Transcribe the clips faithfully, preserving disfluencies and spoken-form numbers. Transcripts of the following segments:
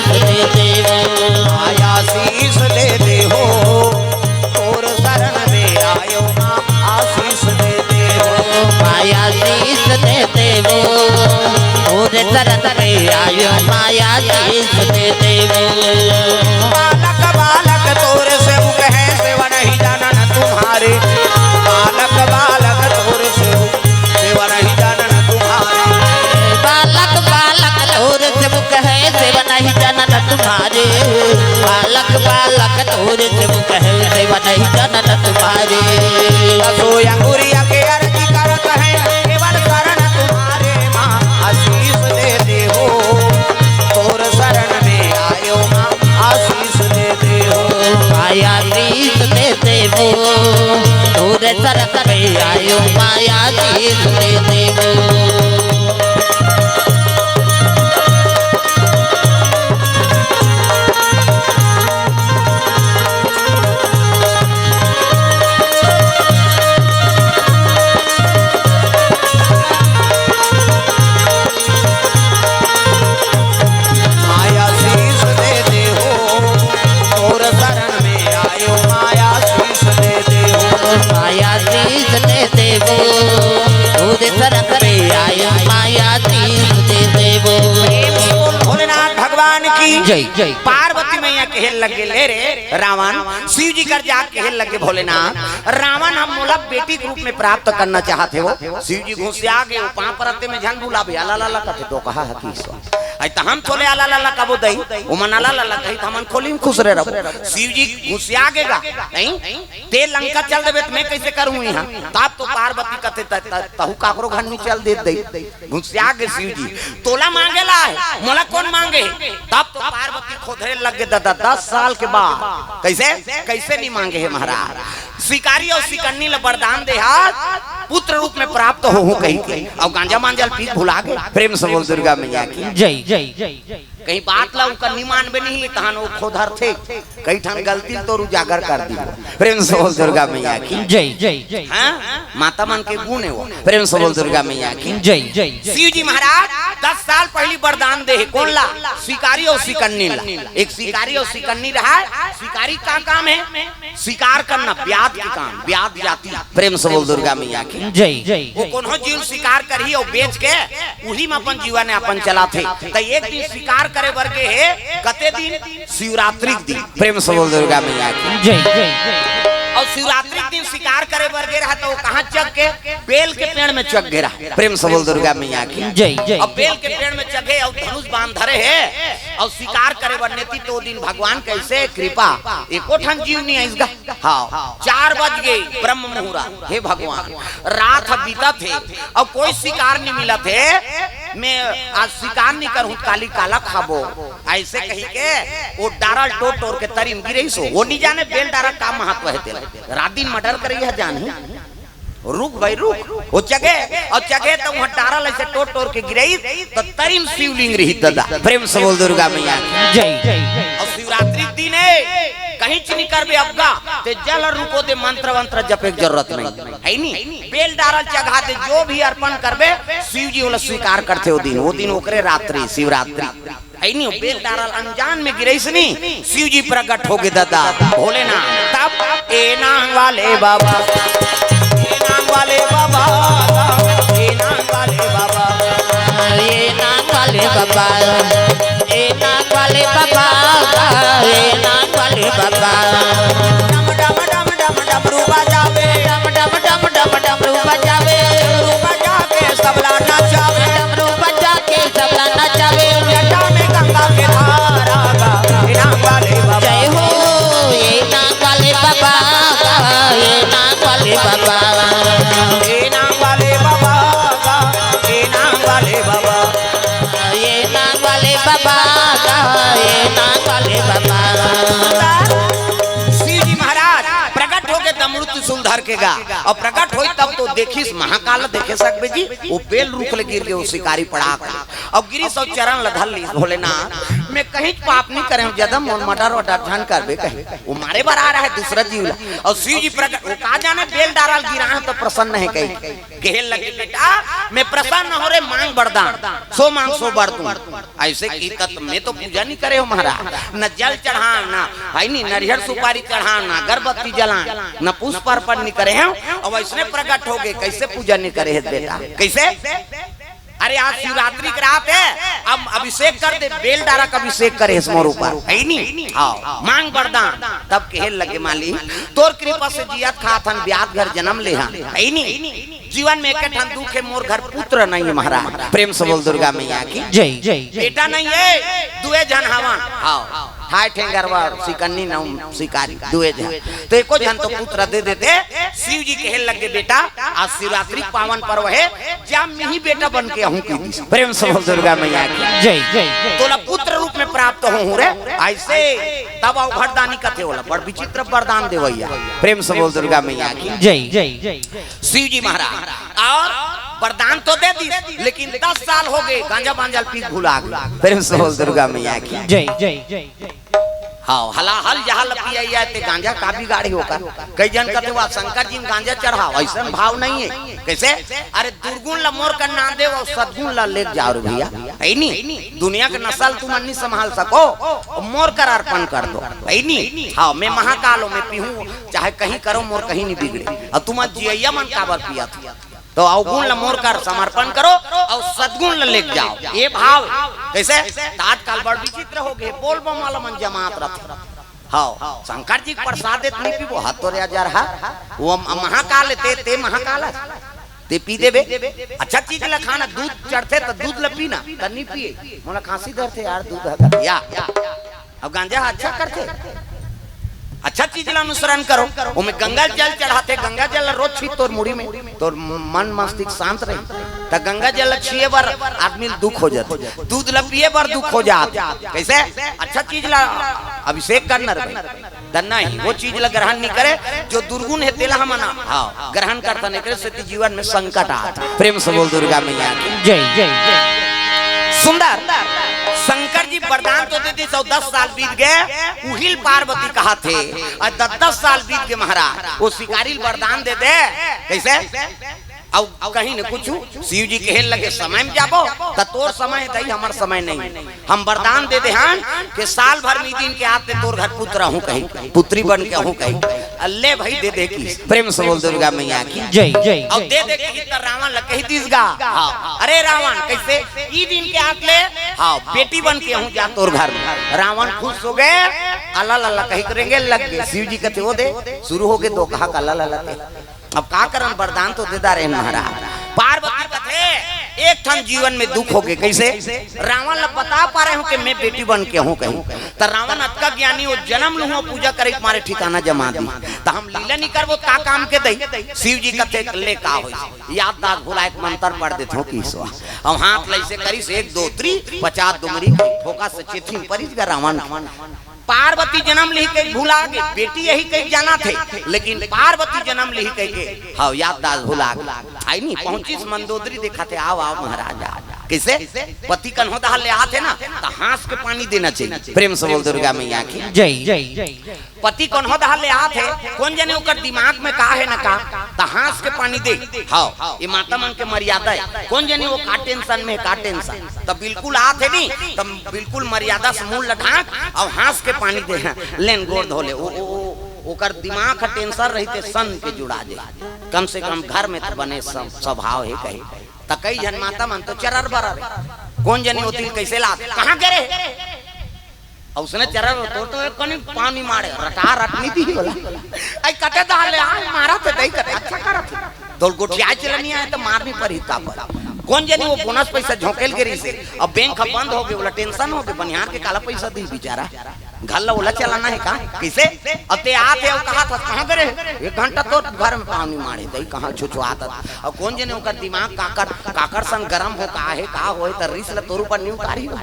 दे देवो। माया शीश दे दे हो, तोर शरण में आयो माँ, आशीष दे दे हो। माया शीश दे देवो, तोर शरण में आयो माँ, आशीष दे देवो। बालक बालक तोर सेवक है, सेवा नहीं जानन तुम्हारे। बालक बालक तोर सेवक, सेवा नहीं जानन तुम्हारे। बालक बालक तोर सेवक है, सेवा नहीं जानन तुम्हारे। बालक बालक तोर सेवक है, सेवा नहीं जानन तुम्हारे। दसो अंगुरिया के अरजी करत है, केवल शरण तुम्हारे माँ, आशीष दे दे हो। तोर शरण में आयो माँ, आशीष दे दे हो। माँ आशीष दे देवो, तोर शरण में आयो माँ, आशीष दे देवो। माया शीश दे दे हो, तोर शरण में आयो, माया शीश दे दे हो। माया शीश दे देवो, तोर शरण में आयो, माया शीश दे देवो। प्रेम से बोल भोलेनाथ भगवान की जय। जय। पार्वती मैया कहे लगे, ले रे रावण, शिव जी कर जाके कहे लगे, भोलेनाथ, रावण हम मोला बेटी के रूप में प्राप्त करना चाहत हे। वो शिव जी घुसिया गे, वो पाँव परते में झन बुलावे, अला ला ला कथे तो कहा है कि ईश्वर। आई त हम तोले अला ला ला कबो दई, वो मन अला ला ला कही त हमन खोली में खुश रहे रहो। शिव जी घुसिया गे गा, नहीं? ते लंका चल देबे त मैं कैसे करूँ यहाँ? तब तो पार्वती कथे त-, त-, तहु काकरो घर नहीं चल दे दई। घुसिया गे शिव जी, तोला मांगे ला है, मोला कौन मांगे? तब तो पार्वती खोधरे लग गे दादा, दस साल के बाद। कैसे? कैसे नहीं मांगे हे महाराज? शिकारी और शिकन्नी ला वरदान दे हा, पुत्र रूप में प्राप्त हो, हो कही के। और गांजा मांजल पी भुला गे। प्रेम से बोल दुर्गा मैया की। जय। कहीं बात ला उनका नहीं मानबे नहीं, तहन वो खोधरथे। कई ठन गलती ल तोर उजागर कर दी। प्रेम से बोल दुर्गा मैया की। जय। हाँ? माता मन के गुण है वो। प्रेम से बोल दुर्गा मैया की। जय। शिव जी महाराज दस साल पहली वरदान दे हे, कौन ला? शिकारी और शिकन्नी ला। एक शिकारी और शिकन्नी रहा है। शिकारी का काम है? शिकार करना, ब्याध के काम, ब्याध जाति। प्रेम से बोल दुर्गा मैया की। जय। वो कोनो जीव शिकार करही और बेच के उही में अपन जीवन यापन चलाथे। त एक दिन शिकार करे बर गे हे, कते दिन? शिवरात्रि के दिन। प्रेम से बोल दुर्गा मैया की। जय। और शिवरात्रि के दिन शिकार करे बर गे रहा त वो कहाँ चघ के? बेल के पेड़ में चघ गे रहा। प्रेम से बोल दुर्गा मैया की। जय। अब बेल के पेड़ में चघे और धनुष बाण धरे हे और शिकार करे बर नेती, तो दिन भगवान कैसे कृपा, एको ठन जीव नहीं आइस गा। हाँ, चार बज गे ब्रह्म मुहूर्त, हे भगवान, रात ह बीतत हे, अब कोई शिकार नहीं मिलत हे, मैं आज शिकार नहीं करूँ, काली काला खाबो, ऐसे कही के वो डारल टोर टोर के तरी म गिरइस हो। वो नहीं जाने बेल डारा का महत्व है तेला, रात दिन मर्डर करई है जान ही। रुक भाई रुक, वो चघे और चघे त वहाँ डारल ऐसे टोर टोर के गिरइस त तरी म शिवलिंग रही दादा। प्रेम से बोल दुर्गा मैया की। जय। और शिवरात्रि के दिन है, कहीं च नहीं करबे अबगा, ते जल रूपो दे, मंत्र वंत्र जपे के जरूरत नहीं है, नहीं? बेल डारल चघा दे, जो भी अर्पण करबे शिव जी ओला स्वीकार करथे। वो दिन, वो दिन ओकरे रात्रि, शिवरात्रि है, नहीं? बेल डारल अनजान में गिरइस नहीं, शिव जी प्रकट हो गे दादा भोलेनाथ। तब ए नांग वाले बाबा, ए नांग वाले बाबा, ए नांग वाले बाबा, ए नांग वाले बाबा, ए नांग वाले बाबा, ए नांग वाले बाबा। डम डम डम डम डमरू बजावे, डम डम डम डम डमरू बजावे, डमरू बजा के सबला नचावे, डमरू बजा के सबला नचावे। जटा में गंगा के धारा बा, ए नांग वाले बाबा। जय हो, ए नांग वाले बाबा का, ए नांग वाले बाबा। ए नांग वाले बाबा का, ए नांग वाले बाबा। ए नांग वाले बाबा का, ए नांग वाले बाबा। शिव जी महाराज प्रकट होके डमरू त्रिशूल धर के गा, और प्रकट होई तब तो देखिस महाकाल देखे सकबे जी, वो बेल रुख ले गिर गे, वो शिकारी पड़ा के, और गिरिस और चरण ल धर ली भोलेनाथ। मैं कहीं पाप नहीं करे हूँ, जदा मोर मर्डर वर्डर झन करबे कहीं। वो मारे बर आ रहा है दूसरा जीव ला। और शिव जी प्रकट, वो का जाने बेल डारा ल गिरा है तो प्रसन्न है कहीं। कहे लगे, "बेटा, मैं प्रसन्न हो रे, मांग वरदान, सो मांग सो बर दूं।" ऐसे की तत मैं तो पूजा नहीं करे हो महाराज, न जल चढ़ा, ना है नी नरिहर सुपारी चढ़ा, ना अगरबत्ती जला, न पुष्प अर्पण नहीं करे हो। अब ऐसने प्रकट हो गए, कैसे पूजा नहीं करे है बेटा, कैसे? अरे आज शिवरात्रि के रात है, अब अभिषेक कर दे, बेल डारा का अभिषेक करे है मोर ऊपर, है नी? हाँ, मांग वरदान। तब कहे लगे, "माली, तोर कृपा से जियत खात हन, ब्यात घर जन्म ले हन, है नी? जीवन में एक ठन दुख है, मोर घर पुत्र नहीं है महाराज।" प्रेम से बोल दुर्गा मैया की। जय। बेटा नहीं है, दुए झन हवन। हाँ, ठाय ठेंगरवा, सिकन्नी नौ शिकारी, दुए झन। तो एको झन तो पुत्र दे देते। शिव जी कहे लगे, "बेटा, आज शिवरात्रि पावन पर्व है, जा मिही बेटा बन के आहूं," कहि दिस। प्रेम से बोल दुर्गा मैया की। जय। तोला पुत्र रूप में प्राप्त होहूं रे। ऐसे तब अवघड़दानी कथे ओला, बड़ विचित्र वरदान देवैया। प्रेम से बोल दुर्गा मैया की। जय। शिव जी महाराज और वरदान तो दे दिस, लेकिन दस साल हो गए, गांजा बांजा ल पी के भुला गए। प्रेम से बोल दुर्गा मैया की। जय। हाँ, हलाहल जहां ल पिया ते गांजा का बिगाड़े ओकर। कई झन कथे, "वाह, शंकर जी ने गांजा चढ़ाव, ऐसन भाव नहीं है।" कैसे? अरे, दुर्गुण ला मोर कर ना दे, वो सद्गुण ला लेके जाव रे भैया, है नी? दुनिया के नशा ल तुमन नहीं संभाल सको, मोर कर अर्पण कर दो, है नी? हाँ, मैं महाकाल हूँ, मैं पीहूँ, चाहे कहीं करो, मोर कहीं नहीं बिगड़े। और तुमन जियैया मन काबर पियत हो? तो अवगुण ल मोर कर समर्पण करो और सद्गुण ल लेके जाव। ये भाव कैसे? त आजकल बड़ विचित्र हो गए, बोल बम वाला मन जमात रथे। हाँ, शंकर जी के प्रसाद देत नहीं पीबो, हाथ तोरे हजार हा। वो म-, महाकाल ते, ते महाकाल हस। ते पी देबे। अच्छा चीज ल खाना, दूध चढ़थे त दूध ल पीना, त नहीं पिए। मोला खांसी धरथे यार, दूध ह या। अब गांजा ह अच्छा करथे, अच्छा चीज ला अनुसरण करो। ओमे गंगा जल चढ़ाथे, गंगा जल ला रोज छीत तोर मुड़ी में, तोर मन मस्तिष्क शांत रही। त गंगा जल ला छीए बर आदमी ल दुख हो जाथे, दूध ला पिए बर दुख हो जाथे। कैसे? अच्छा चीज ला अभिषेक करना रहे, त नहीं, वो चीज ला ग्रहण नहीं करे, जो दुर्गुण है तेला हमन, हाँ, ग्रहण करता नहीं करे, सेती जीवन में संकट आत। प्रेम से बोल दुर्गा मैया की। जय। सुंदर। शंकर जी वरदान तो दे दिस, दस साल बीत गए, उहिल पार्वती कहा थे, और दस दस साल बीत गए महाराज, वो शिकारी ल वरदान दे दे, कैसे? अब कहीं न कुछ शिव जी कहे लगे, "समय में जाबो, त तोर समय दई, हमर समय नहीं।" हम वरदान दे देहन कि साल भर में दिन के आते तोर घर पुत्र आहूं कही, पुत्री बन के आहूं कही। अल्ले भाई दे दे की। प्रेम से बोल दुर्गा मैया की। जय। और दे दे की त रावण ल कही दिस गा। हाँ। अरे रावण, कैसे ई दिन के आत ले? हाँ, बेटी बन के आहूं जा तोर घर में। रावण खुश हो गए, अल्ला लल्ला कही करेंगे लग गए। शिव जी कहते, "वो दे, शुरू हो गए दो कहा का अल्ला लल्ला के।" अब का करन, वरदान तो दे डारे महाराज। पार्वती कथे, एक ठन जीवन में दुख हो गए। कैसे? रावण ला बता पा रहे हो कि मैं बेटी बन के आहूं कहीं। त रावण अतका ज्ञानी हो, जन्म लूं पूजा करे के मारे ठिकाना जमा दी। त हम लीला नहीं करबो, का काम के दई? शिव जी कथे, "ले का होई? याददाश्त भुलाए के मंत्र पढ़ देथो कि ईश्वर।" अब हाथ लैसे करिस, एक दो त्री, पचास डुमरी, फोकस से चिथिम परिस गा रावण। पार्वती जन्म लिही कहि भुला गे, बेटी यही कहि जाना थे, लेकिन पार्वती जन्म लिही कहि के, हाँ, याददाश्त भुला गे। आई नहीं, पहुंचिस मंदोदरी, देखा थे, "आओ, आओ महाराज, आओ।" कैसे? पति कन्हो दहा ले आत हे ना, त हांस के पानी देना चाहिए। प्रेम से बोल दुर्गा मैया की। जय। पति कन्हो दहा ले आत हे, कोन जने ओकर दिमाग में का हे ना का, त हांस के पानी दे। हाँ, ये माता मन के मर्यादा हे। कोन जने वो का टेंशन में, का टेंशन, त बिल्कुल आत हे नहीं, त बिल्कुल मर्यादा से मुंह ल ढांक अउ हांस के पानी दे, लेन गोड़ धो ले। ओ, ओ, ओ, ओकर दिमाग ह टेंशन रहिथे, सन के जुड़ा दे। कम से कम घर में त बने स-, स्वभाव हे कहे। त कई झन माता मन तो चरर बरर हे। कोन जनी ओती ल कइसे लात, कहाँ गे रहे? अउ उसने चरर तो, तो एक कनी पानी मारे, रटा रटनी दी होला। आई कटे दहा ले, आ मारत हे, दई कटे, अच्छा करत हे। तोल गोठिया चलनी आए त मारनी परही का पर। कोन जनी वो बोनस पइसा झोंकेल गे रहिसे, अब बैंक ह बंद हो गे, ओला टेंशन हो गे, बनिहार के काला पइसा दी बेचारा, घर ला ओला चलाना हे का, कइसे? अब ते आत हे, अउ कहा था, कहाँ गे रहे? एक घंटा तो घर में पानी मारे, दई कहाँ छुछुआत हस। अउ कोन जनी ओकर दिमाग काकर, काकर सन गरम हो, का हे, का होए, त रिस ला तोर ऊपर नी उतारी हो।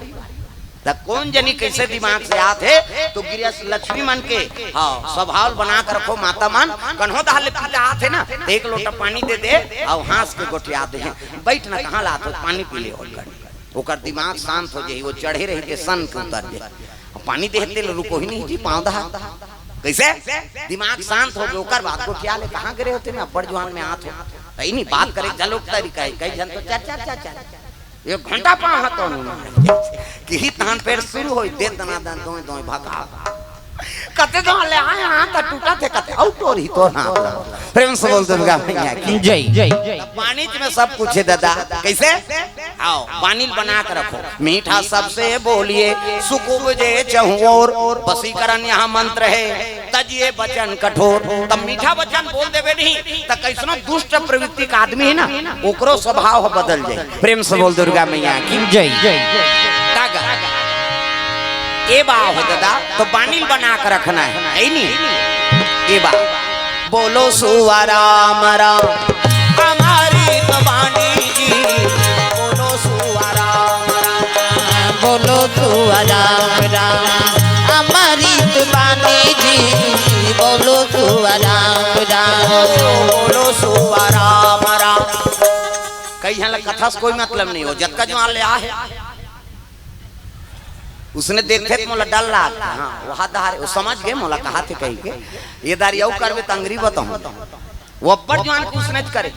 त कोन जनी कइसे दिमाग से आत हे, तो गृहस्थ लक्ष्मी मन के, हाँ, स्वभाव बना के रखो माता मन, कन्हो दहा ले पीता आत हे ना, त एक लोटा पानी दे दे, अउ हांस के गोठिया दे, बइठ ना, कहाँ लात हो, पानी पी ले, और कर। ओकर दिमाग शांत हो जाही, वो चढ़े रही के सन के उतर जाही। अब पानी देहे तेला रुको ही नहीं जी, पाँव दहा। कैसे? दिमाग शांत हो गए, ओकर बाद गोठिया ले, "कहाँ गे रहे हो तें, अब्बड़ जुआन में आत हो।" तई नहीं बात करे, जलोक तरीका है, कई झन तो चर, चर, चर, चर। एक घंटा पाँव हाथ तो नहीं मारे। किही तहान फेर शुरू होई, दे दना दन, दोय, दोय, भगा। कते तो ले आए, हाथ टूटा थे, कते, "अउ तोर ही, तोर हाथ।" प्रेम से बोल दुर्गा मैया की। जय, जय। पानी में सब कुछ है दादा। कैसे? आओ, पानी बना के रखो। मीठा सबसे बोलिए, सुख उपजे चहुओर। वशीकरण यहाँ मंत्र है, तजिए वचन कठोर। तब मीठा वचन बोल देवे नहीं, त कैसनो दुष्ट प्रवृत्ति का आदमी है ना, ओकरो स्वभाव ह बदल जाए। प्रेम से बोल दुर्गा मैया की। जय। तागा। ए बा हो दादा, तो बानी ल बना के रखना है, है नहीं? ए बा। बोलो सुवा राम राम, हमारी तो बानी जी। बोलो सुवा राम राम। बोलो सुवा राम राम, हमारी तो बानी जी। बोलो सुवा राम राम। बोलो सुवा राम राम। कई झन ला कथा से कोई मतलब नहीं हो, जतका जुआन ले आ है। उसने देखथे त मोला डर लाग। हाँ, वहा दहारे, वो समझ गए मोला कहाथे कही के। ये दारी अउ करबे त अंगरी बताऊं। वो अब्बड़ जुआन के उसने करे।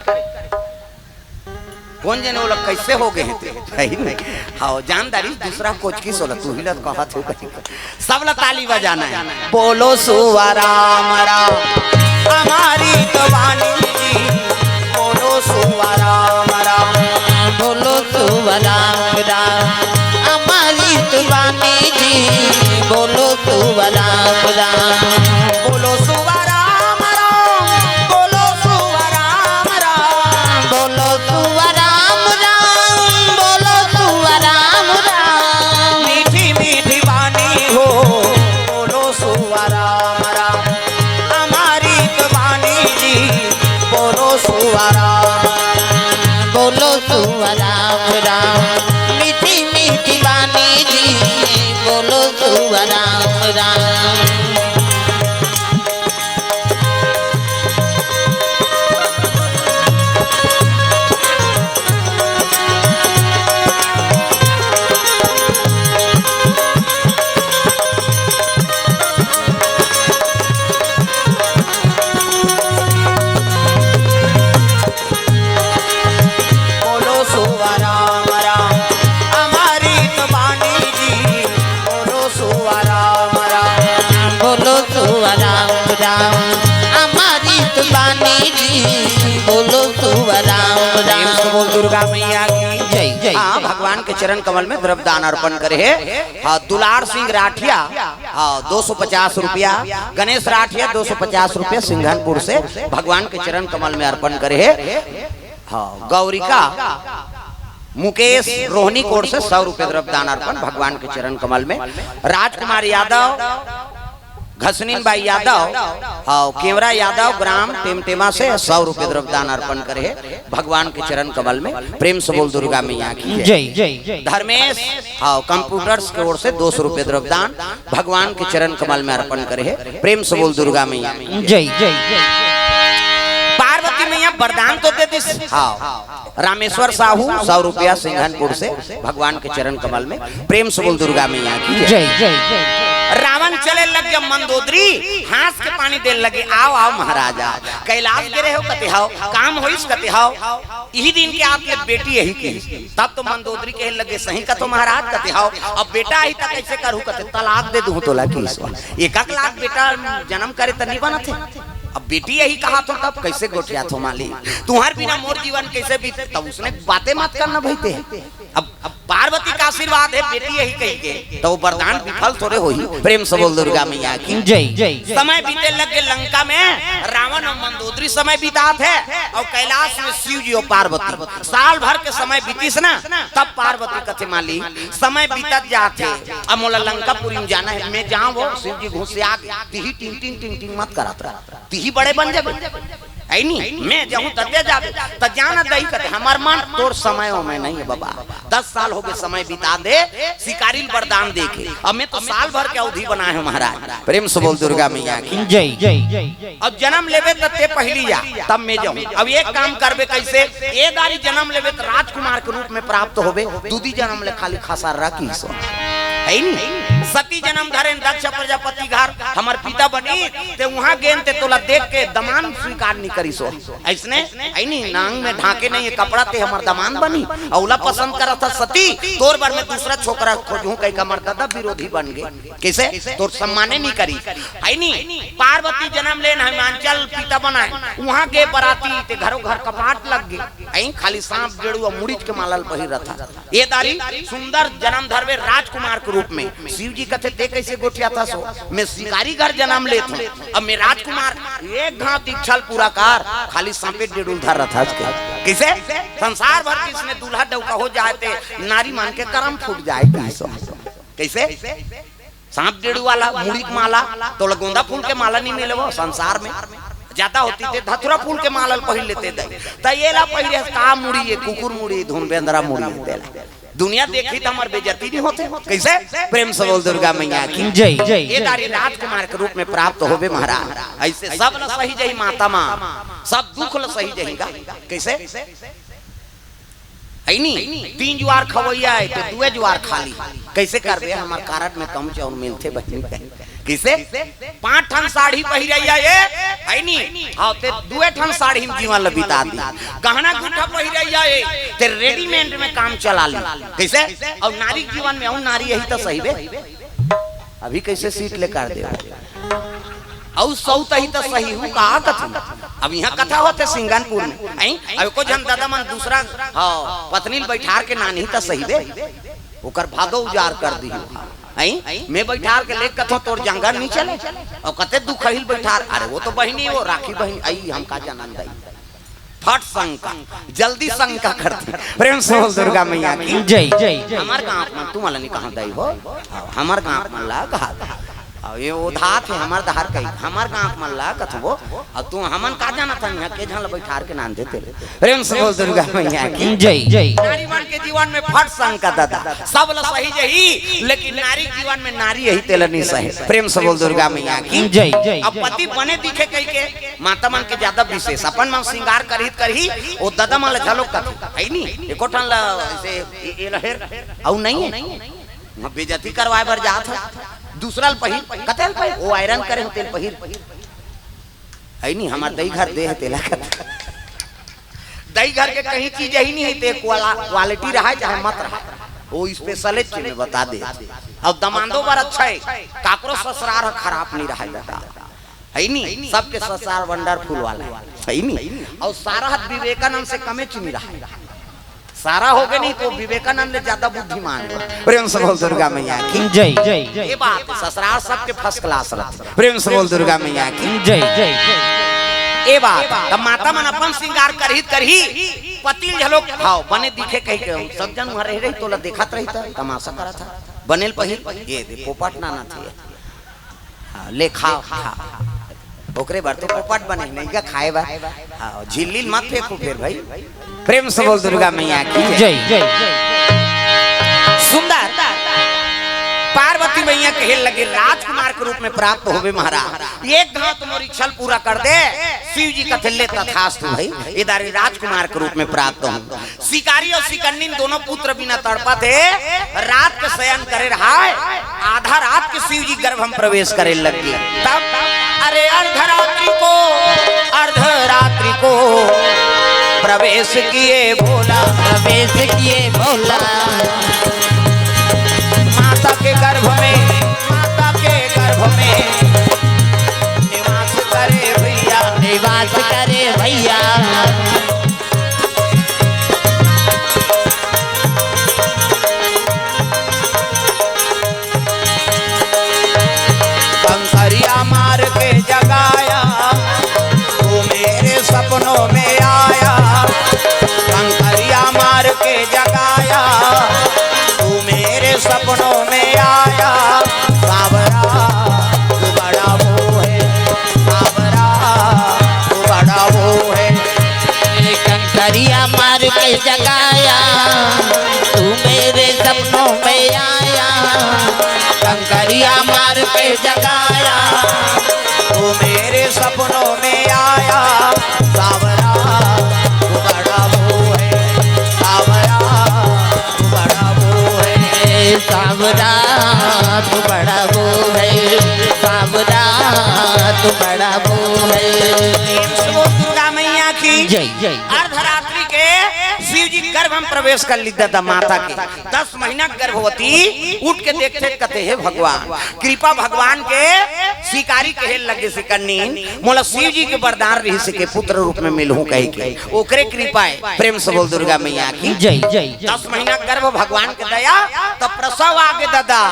कोन जने ओला कैसे हो गए थे? है ही नहीं। हाँ, जान दारी दूसरा कोचकी सोला, तू ही ला कहाथे कही के। सब ला ताली बजाना है। बोलो सुवा राम राम, हमारी तो बानी जी। बोलो सुवा राम राम। बोलो सुवा राम राम, हमारी तो बानी जी। बोलो सुवा राम राम। बोलो सुवा राम राम, बोलो सुवा राम राम। बोलो सुवा राम राम, बोलो सुवा राम राम। मीठी मीठी बानी हो, बोलो सुवा राम राम। हमारी तो बानी जी, बोलो सुवा राम। बोलो सुवा राम राम, मीठी मीठी बानी जी। बोलो सुवा राम राम। बोलो सुवा राम राम, हमारी तो बानी जी। बोलो सुवा राम राम। बोलो सुवा राम राम, हमारी तो बानी जी। बोलो सुवा राम राम। बोल दुर्गा मैया की जय, जय। हाँ, भगवान के चरण कमल में द्रव्य दान अर्पण करे है। हाँ, दुलार सिंह राठिया, हाँ, दो सौ पचास रुपया। गणेश राठिया, दो सौ पचास रुपया सिंघनपुर से भगवान के चरण कमल में अर्पण करे है। हाँ, गौरिका मुकेश रोहनी कोर से सौ रुपये द्रव्य दान अर्पण भगवान के चरण कमल में। राजकुमार यादव घसनीन बाई यादव, हाँ, केवरा यादव ग्राम टेमटेमा से सौ रुपये द्रव्य दान अर्पण करे है भगवान के चरण कमल में। प्रेम से बोल दुर्गा मैया की जय। जय। धर्मेश, हाँ, कंप्यूटर्स के ओर से दो सौ रुपये द्रव्य दान भगवान के चरण कमल में अर्पण करे है। प्रेम से बोल दुर्गा मैया की जय। जय। पार्वती मैया वरदान तो दे दिस। हाँ, रामेश्वर साहू सौ रुपया सिंघनपुर से भगवान के चरण कमल में। प्रेम से बोल दुर्गा मैया की जय। जय। रावण चले लग गया मंदोदरी, हाँस के पानी देन लगे, "आओ, आओ महाराज, आओ।" कैलाश गे रहे हो कते हव, काम होइस कते हव। इही दिन के आप ले बेटी यही की। तब तो मंदोदरी कहे लगे, "सही कथो महाराज," कते हव। "अब बेटा ही त कैसे करू?" कते, "तलाक दे दूं तोला," की ईश्वर। एक एक लाख बेटा जन्म करे त नहीं बनत है। अब बेटी यही कहा तो तब कैसे गोठिया थो माली? "तुम्हार बिना मोर जीवन कैसे बीते?" तब उसने बातें मत करना भाई ते। अब, अब पार्वती का आशीर्वाद है बेटी यही कही के, तो वो वरदान विफल थोड़े होही। प्रेम से बोल दुर्गा मैया की जय। जय। समय बीते लग गए लंका में, रावण और मंदोदरी समय बितात है, और कैलाश में शिव जी और पार्वती। साल भर के समय बीतीस ना, तब पार्वती कथे, "माली, समय बीतत जात है, अब मोला लंकापुरी में जाना है, मैं जाऊं वो शिव जी घुस से आगे, तिही टिंग टिंग टिंग टिंग मत करत रहा, तिही बड़े बन जाबे।" है नी, मैं जाहूं त ते जाबे, त जाना दई कथे, हमर मन तोर समय ओमय नहीं है बाबा। दस साल हो गए समय बिता दे, शिकारी ल वरदान देके, अब मैं तो साल भर के अवधि बनाए हूं महाराज। प्रेम से बोल दुर्गा मैया की। जय। अब जन्म लेबे त ते पहली जा, तब मैं जाहूं। अब एक काम करबे कैसे, ए दारी जन्म लेबे त राजकुमार के रूप में प्राप्त होबे, दूदी जन्म ले खाली खसर्रा की सो। है नी? सती जन्म धरेन दक्ष प्रजापति घर, हमर पिता बनी, ते उहां गेन ते तोला देख के दमान स्वीकार नहीं करिस हो। अइसने, है नी, नांग में ढांके नहीं है कपड़ा, ते हमर दमान बनी, अउ ओला पसंद करत हस सती, तोर बर में दूसरा छोकरा खोजहूं कहिके हमर ददा विरोधी बन गे। कइसे? तोर सम्माने नहीं करी। है नी? पार्वती जन्म लेन हिमांचल पिता बनाए, उहां गे बराती ते घरो घर कपाट लग गे। ऐं खाली सांप डेड़ू अउ मुड़ीच के माला ल पहिर रथा। ए दारी सुंदर जन्म धरबे राजकुमार के रूप में। शिव जी कथे, "ते कैसे गोठियाथस हो? मैं शिकारी घर जन्म लेत हूं, अब मैं राजकुमार, एक घांव इच्छा ल पूरा कर, खाली सांपे डेड़ू ल धर रथस के।" कैसे? संसार भर किसने दूल्हा डौका हो जाए ते नारी मन के करम फूट जाए, कहिस हो। कैसे? सांप डेड़ू वाला मुड़ी के माला, तोला गोंदा फूल के माला नहीं मिले वो संसार में। ज्यादा होती ते धतुरा फूल के माला ल पहिर लेते दई। त एला पहिरे हस का मुड़ी, ये कुकुर मुड़ी, धुन बेंदरा मुड़ी, तेला दुनिया देखी त हमर बेइज्जती नहीं होते। कैसे? प्रेम से बोल दुर्गा मैया की। जय। ए दारी राजकुमार के रूप में प्राप्त होबे महाराज। ऐसे सब ल सही जही माता माँ, सब दुख ल सही जही गा। कैसे? है नी? तीन जुआर खवैया है, ते दुए जुआर खाली। कैसे करबे? हमर कारड में कम चाउर मिलथे बहिनी। कैसे? पांच ठन साड़ी पहिरैया ए, है नी? हां, ते दुए ठन साड़ी में जीवन ल बिता दी। गहना गुठा पहिरैया ए, ते रेडीमेड में काम चला ली। कैसे? अउ नारी के जीवन में अउ नारी यही त सही बे। अभी कैसे सीट ले कर दे? अउ सौत ही त सही हूं, कहा कथन? अब इहां कथा होथे सिंगनपुर में, हैं? अब एको झन ददा मन दूसरा, हां, पत्नी ल बैठार के नानही त सही बे, ओकर भादो उजार कर दी। हैं? मैं बैठार के लेके कथों, "तोर जंगर नहीं चले?" अउ कते दुखहिल बैठार, "अरे वो तो बहिनी, वो राखी बहिनी, आई हम का जानन दई।" फट शंका, जल्दी शंका करती। प्रेम से बोल दुर्गा मैया की। जय। हमर गांव मन तुमन ला नहीं कहा दई हो, हमर गांव मन ला कहा। अउ ये ओधात हे हमर दहार कही, हमर गांव मन ला कथबो। अउ तू हमन का जानत हन, इहां के झन ल बैठार के नान देते ले। प्रेम से बोल दुर्गा मैया की। जय। नारी मन के जीवन में फट शंका ददा, सब ल सही जही, लेकिन नारी के जीवन में नारी यही तेला नहीं सहे। प्रेम से बोल दुर्गा मैया की। जय। अब पति बने दिखे कहिके माता मन के ज्यादा विशेष, अपन मन श्रृंगार करही त करही, ओ ददा मन ल घलो कथे, है नी? एको ठन ल ऐसे ए, ए लहेर, अउ नहीं है। वहां बेइज्जती करवाए बर जात है, दूसरा ल पहिर, कते ल पहिर, ओ आयरन करे हो तेल पहिर, है नी? हमर दई घर दे है तेला कथे। दई घर के कहीं चीज ही नहीं है, ते क्वाला-, क्वालिटी रहा चाहे मत रहा, वो स्पेशल चीज में बता दे। अउ दमांदो बर अच्छा है, काकरो ससुरार ह खराब नहीं रहा दादा। है नी? सबके ससुरार वंडरफुल वाला है, है नी? अउ सारा हद विवेकानंद से कमे चीनी रहा है। सारा हो गए नहीं तो विवेकानंद ले ज्यादा बुद्धिमान है। प्रेम से बोल दुर्गा मैया की। जय। ये बात ससुरार सबके फर्स्ट क्लास रहता। प्रेम से बोल दुर्गा मैया की। जय। ये बात तब माता मन अपन श्रृंगार करही त करही, पति ल घलो हाव बने दिखे कहिके, सब जन वहां रह रही तोला देखत रही था, तमाशा करत था। बने ल पहिर, ये दे पोपट नाना थे। हां, ले खाव, खा। ओकरे बर तो पोपट बने, नहीं का खाए बर। हां, झिल्ली ल मत फेंकू फेर भाई। प्रेम से बोल दुर्गा मैया की जय। जय। सुंदर पार्वती मैया कहे लगे, "राजकुमार के रूप में प्राप्त होबे महाराज, एक घांव तो मोर इच्छा ल पूरा कर दे।" शिव जी कथे, "ले तथास्तु भाई, ए दारी राजकुमार के रूप में प्राप्त हूं।" शिकारी अउ शिकन्नी दोनों पुत्र बिना तड़पत हे, रात के शयन करे रहाय, आधा रात के शिव जी गर्भ में प्रवेश करे लग गे। तब अरे अर्धरात्रि को, अर्धरात्रि को प्रवेश किए भोला, प्रवेश किए भोला। माता के गर्भ में, माता के गर्भ में निवास करे भैया, निवास करे भैया। कंकरिया मार के जगाया, तू मेरे सपनों में आया। कंकरिया मार के जगाया, तू मेरे सपनों में आया। सावरा, तू बड़ा वो है, सावरा, तू बड़ा वो सपनों में आया सांवरा, तू बड़ा वो है, सांवरा, तू बड़ा वो है। सांवरा, तू बड़ा वो है, सांवरा, तू बड़ा वो है। प्रेम से बोल दुर्गा मैया की जय। अर्धरात्रि के शिव जी गर्भ में प्रवेश कर ली दादा माता के। दस महीना गर्भवती उठ के देखथे कथे, "हे भगवान, कृपा भगवान के।" शिकारी कहे लगे, "सिकन्नी, मोला शिव जी के वरदान रहिस के पुत्र रूप में मिलहूं," कहि के, "ओकरे कृपा है।" प्रेम से बोल दुर्गा मैया की जय। दस महीना गर्भ भगवान के दया, तब प्रसव आगे दादा।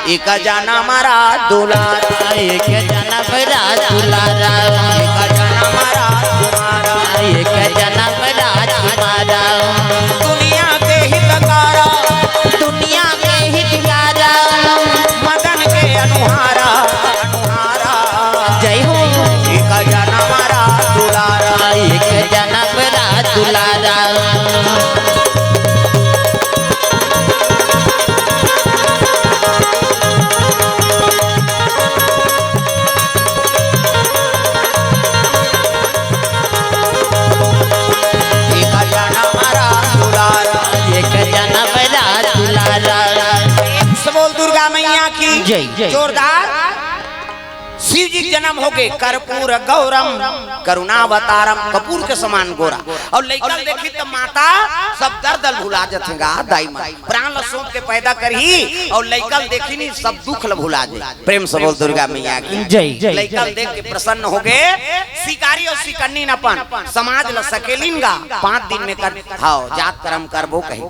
एक जनम राज दुलारा, एक जनम राज दुलारा, एक जनम राज दुलारा, एक जनम राज दुलारा। दुनिया के हितकारा, दुनिया के हितकारा, मदन के अनुहारा, अनुहारा। जय हो। एक जनम राज दुलारा, एक जनम राज दुलारा। एक जनम राज दुलारा, एक जनम राज दुलारा। सब बोल दुर्गा मैया की जय। जोरदार। शिव जी के जन्म होगे कर्पूर गौरम करुणावतारम, कपूर के समान गोरा। अउ लइका ल देखी त माता सब दर्द ल भुला जथे गा दाई मन। प्राण ल सौंप के पैदा करही अउ लइका ल देखी नी सब दुख ल भुला जाय। प्रेम से बोल दुर्गा मैया की जय। लइका ल देख के प्रसन्न होगे शिकारी अउ सिकन्नी न अपन समाज ल सकेलिन गा। पांच दिन में कर हव जात करम करबो कही।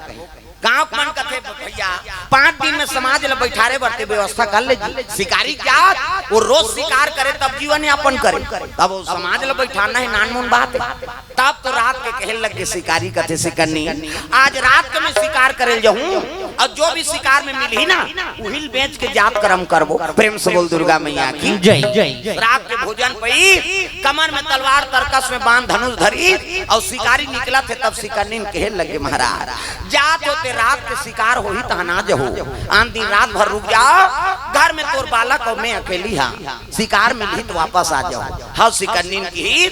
गांव के मन कथे, "भैया, पांच दिन में समाज ल बैठारे बर ते व्यवस्था कर ले जी।" शिकारी जात, वो रोज शिकार करे, तब जीवन यापन करे, तब वो समाज ल बैठारना हे, नानमुन बात हे। तब तो रात के कहे लग गे शिकारी, कथे, "सिकन्नी, आज रात के मैं शिकार करे ल जाहूं, अउ जो भी शिकार में मिलही ना, उही ल बेच के जात करम करबो।" प्रेम से बोल दुर्गा मैया की जय। रात के भोजन पई, कमर में तलवार, तरकस में बाण, धनुष धरी, अउ शिकारी निकलत हे, तब सिकन्नी कहे लगे, "महाराज, जात हो ते रात के शिकार होही तहां ना जहू, आन दिन रात भर रुक जाव, घर में तोर बालक अउ मैं अकेली हां, शिकार मिलही त वापस आ जाव।" हव सिकन्नी कही,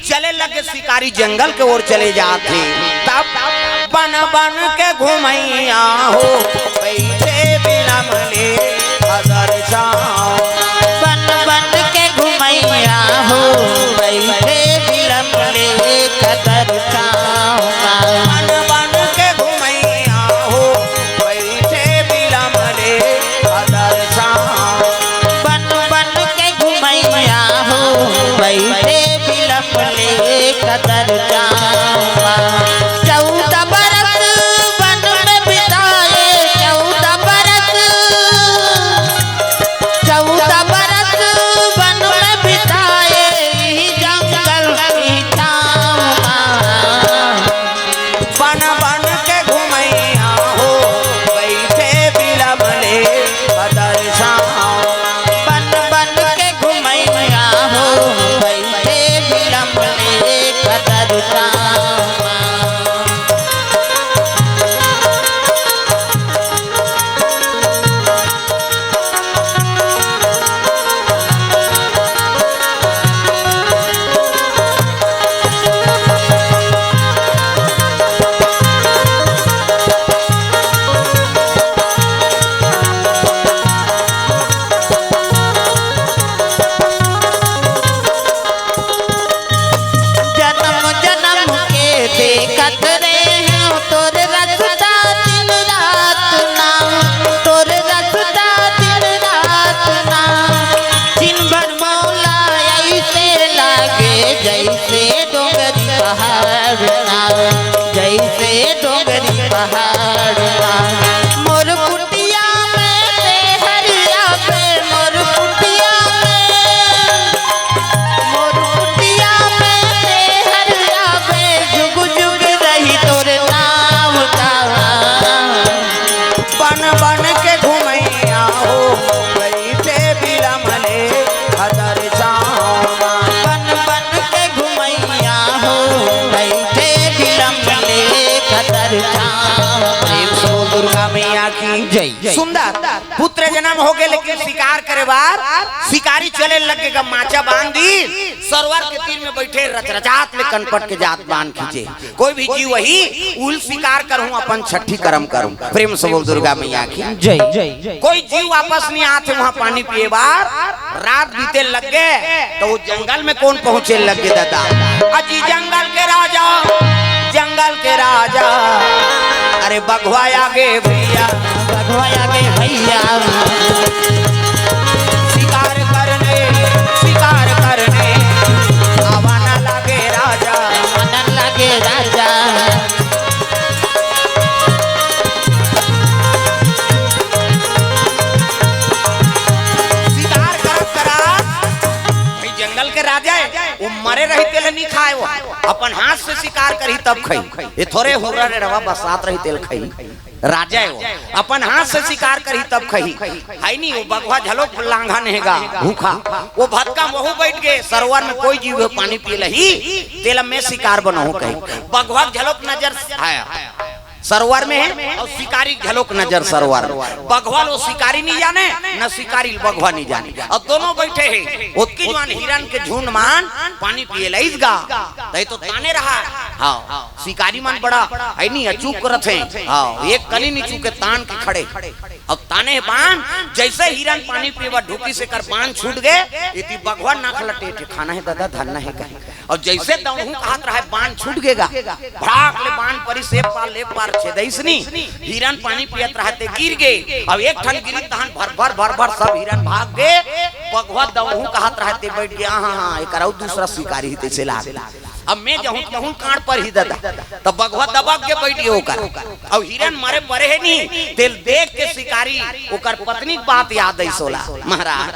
चले लगे शिकारी, जंगल के ओर चले जात हे। तब बन बन के घुमैया हो, बइठे बिलम ले खदर छांव। बन बन के घुमैया हो, बइठे बिलम ले खदर छांव। बन बन के घुमैया हो, बइठे बिलम ले खदर छांव। बन बन के घुमैया हो, बइठे बिलम ले खदर छांव। चौदह बरस वन में बिताए, चौदह बरस, चौदह बरस वन में बिताए, इही जंगल की छांव। बन बन के घुमैया हो, बइठे बिलम ले खदर छांव। बन बन के घुमैया हो, बइठे बिलम ले खदर छांव। जनम जनम के देखत रहे हंव तोर रस्ता दिन रात ना, तोर रस्ता दिन रात ना। दिन भर मोला अइसे लागे जइसे डोंगरी पहाड़ ना, जइसे डोंगरी पहाड़ ना। मोर कुटिया में ते हर आबे, मोर कुटिया में, मोर कुटिया में ते हर आबे, जुग जुग रही तोर नाम का। बन बन के घुमैया हो, बइठे बिलम ले खदर छांव। बन बन के घुमैया हो, बइठे बिलम ले खदर छांव। सुंदर पुत्र जन्म हो गए, लेकिन शिकार करे बार शिकारी चले लग गे। माचा बांध दी, सरोवर के तीर में बैठे रचरचात ले कनपट के जात बान खींचे। कोई भी जीव वही उल शिकार करूं, अपन छठी कर्म करूं। प्रेम से बोल दुर्गा मैया की। जय। कोई जीव वापस नहीं आते वहां पानी पिए बार। रात बीते लग गे तो वो जंगल में कौन पहुंचे लग गे दादा? अजी जंगल के राजा, जंगल के राजा, अरे बघवा आगे भैया, बघवा आगे भैया। शिकार करने, शिकार करने आवाना लागे राजा। आवाना लागे राजा। शिकार करत करत, भाई जंगल के राजा है, वो मरे रही तेल नहीं खाए, वो अपन हाथ से शिकार करी तब खाई। ये थोरे हुर्रा रे रवा बसात रही तेल खाई। राजा है वो, अपन हाथ से शिकार करी तब खाई। है नहीं, वो बघवा झलोक लांघा नहेगा भूखा। वो भतका वहू बैठ गए, सरोवर में कोई जीव हो पानी पी लही, तेला मैं शिकार बनहूं कही। बघवा झलोक नजर आया सरोवर में है और शिकारी झलोक नजर सरोवर में। बघवा लो शिकारी नहीं जाने, न शिकारी बघवा नहीं जाने। अब दोनों बैठे हैं, ओतकी जुआन हिरन के झुंड मान पानी पिए लईस गा। तई तो ताने रहा। हाँ, शिकारी मन बड़ा है नहीं, अचूक करत है। हाँ, एक कनी नहीं चूके, तान के खड़े। अब ताने बान, जैसे हिरन पानी पीवा ढुकी से कर बान छूट गए, इति बघवा नाक लटेटे, खाना है दादा, धरना है कहीं। और जैसे दौड़ू कहत रहा है, बान छूट गेगा, भड़ाक ले बान परी से पार ले पार छेदइसनी। हिरन पानी पियत रहा ते गिर गे। अब एक ठन गिरी तहन भर भर भर भर सब हिरन भाग गे। बघवा दौड़ू कहत रहा ते बैठ गया, हाँ हाँ, एक और दूसरा शिकारी ही तैसे लाग। अब मैं जहूं कहूं कांड पर ही दादा, तब बघवा दबक के बैठ गयो ओकर। अब हिरन मारे परे है नहीं, तेल देख के शिकारी ओकर पत्नी के बात याद आई सोला, महाराज